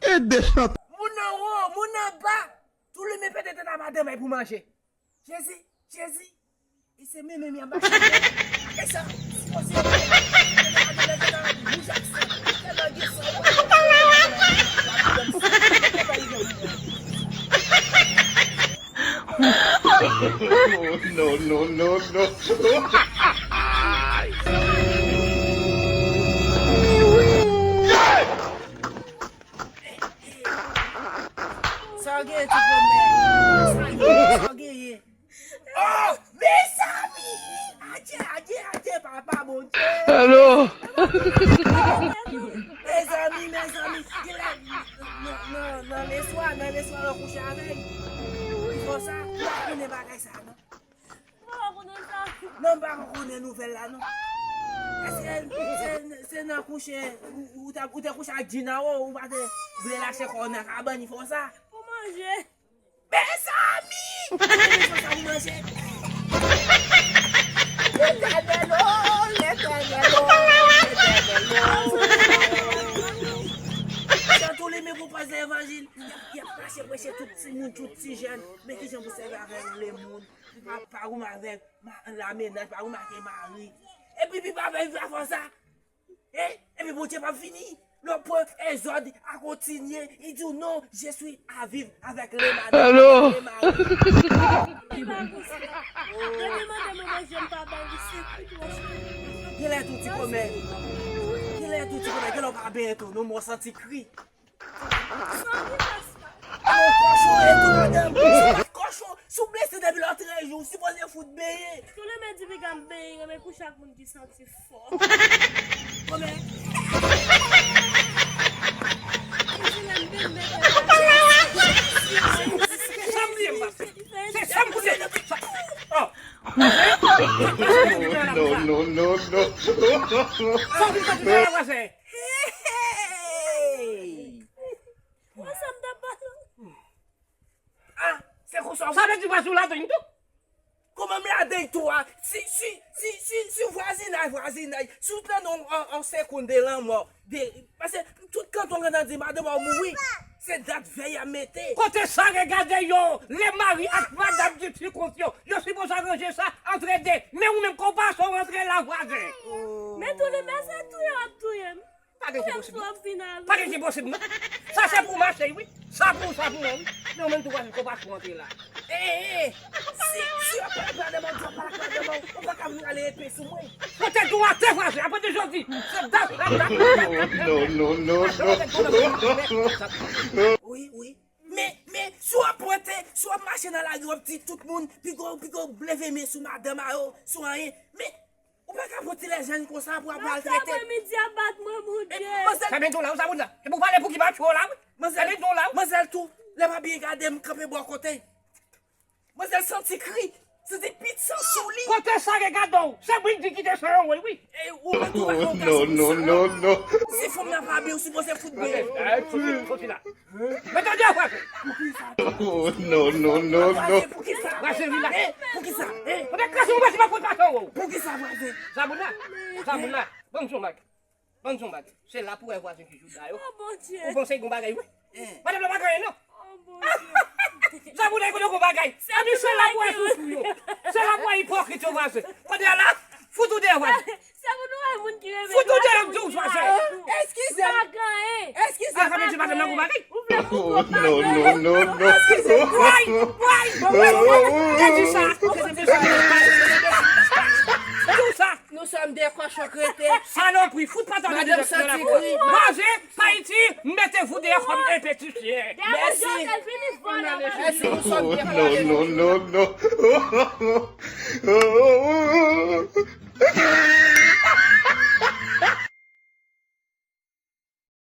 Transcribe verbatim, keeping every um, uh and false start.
E de chante. Moun anwo, moun anba. Tou limen pete tèt a madanm ay pou manje. Jezi, Jezi. E se menm menm anba. E sa, sipoze wouj ak san. Tèlman gen san. No, no, no, no. Sa w genyen, ti kòmè? Sa w genyen? Oh, mezanmi! Adye, adye, adye, papa Bondye! Alo! Mezanmi, mezanmi, genlè nan, nan, nan leswa, nan leswa, lè w kouche avè l. Li fè w sa, ou pa konnen bagay sa, non? Mwen pa konnen sa. Non, m pa konnen nouvèl la, non. Èske se, se nan kouche, ou, ou ta, ou te kouche ak Gina, ou, ou pa te vle lache kò w nan kabann, li fè w sa? Pou manje. Mezanmi! Ou te bezwen sa pou manje? Letènèl, o, Letènèl, o, Letènèl, o. Jan tou li men pou pòz levanjil, y ap, y ap preche, preche tout timoun, tout ti jèn. Men kijan pou sèvi avèk lemoun. Pa, pa goumen avèk ma-, lamennaj, pa goumen avèk mari. Epi pi pa fè, pi pa fè sa. E, epi Bondye p ap vini. Lè w pran Ezòd a kontinye, li di w, non, je suis à vivre avec les maris, avec les maris. Li pa konsa. Depi mande mwen manje, m pa ba li, se kou twò chè. Genlè tou ti kòmè. Genlè tou ti kòmè, genlè w pa benyen tou, non, mwen santi kri. Santi kòchon e tou, madanm. Se pa kòchon. Si w blese depi lòtrejou, w sipoze fout benyen. Tou le men di piga m benyen, renmen kouche ak moun ki santi fò. Kòmè? Li di lè m benyen, m mete. Se sa m bliye m pase. Se sa m bliye. Oh. No, no, no, no. Sa w vin fè tout sa la, vwazen? Hey! Mwen sa m t ap pale. Ah, se konsa w... Sa vle di vwazen w ladann tou? Kòman m ladann tou a? Si, si, si, si, si vwazinay, vwazinay, si w tande yon, yon, yon segonn de lanmò, de, paske tout kanton gentan di madanm ou mouri, se dat vèy y ap mete. Kote sa regade yo? Lè mari ak madanm di ti kont yo, yo sipoze aranje sa antre de. Men ou menm, kòman w antre la, vwazen? Men tou li men se touye w ap touye m. Pa gen ki posib, non. Pa gen ki posib, non. Sa se pou mache, wi. Sa pou, sa pou mwen, wi. Men ou menm tou, vwazen, konpasyon antre la. E, e, e. Si, si yo pa, pa devan, yo pa, pa devan, ou pa ka vin ale epe sou mwen. Pote dou atè, vwazen. Apre de jodi, se dat, dat, dat, dat, dat. No, no, no, no. Wi, wi. Men, men, si w ap pote, si w ap mache nan lari, w ap di tout moun, piga w, piga w leve men sou madanm a yo, sou anyen. Men, ou pa ka pran ti lèjèn konsa pou ap maltrete. Sa mwen midi ap bat mwen, Bondye. Sa byen tou la, ou sa moun la. E pou pale pou ki pa tchwe w la, wi. Sa byen tou la, wi. Manzèl tou, lè m ap byen gade m kanpe bò kote. Manzèl santi kri, santi pit san sou li. Kote sa regade w? Se Brildy ki te san anwo l, wi. E ou menm tou pa ka yon gason, non, non, non. Si fanm nan pa byen, ou sipoze fout byen. Soti la. Men tande, vwazen. Oh, no, no, no, no. Vwazen, poukisa? Vwazen, vin la. Eh, poukisa? Eh. Mwen te kraze yon vwazen pa pote pase w. Poukisa, vwazen? Zabona, Zabona, ban m di w yon bagay. Ban m di w yon bagay. Se la pou wè vwazen ki jouda yo. Oh, Bondye. Ou panse gon bagay, wi? Eh. Madanm nan pa gen anyen, non. Oh, Bondye. Zabona, kote gon bagay? Ann, se la pou wè sousou yo. Se la pou wè ipokrit yo, vwazen. Kote a la? Fout ou deyò, vwazen. Se pou nou wè moun ki renmen nou. Fout ou deyò, m di w, vwazen. Eskize m. M pa gen anyen. Eskize m. Ah, sa vle di madanm nan gon bagay? Ou vle pou gon bagay? No, no, no, no. Eskize m. Way, way. Te di sa. Di w sa. Nous sommes des cochons crétés. Salopri, fout pa tande. Madanm santi kri. Vwazen, pa iti, mettez-vous dehors comme un petit chien. Mèsi. Mèsi, nous sommes des cochons. No, no, no, no.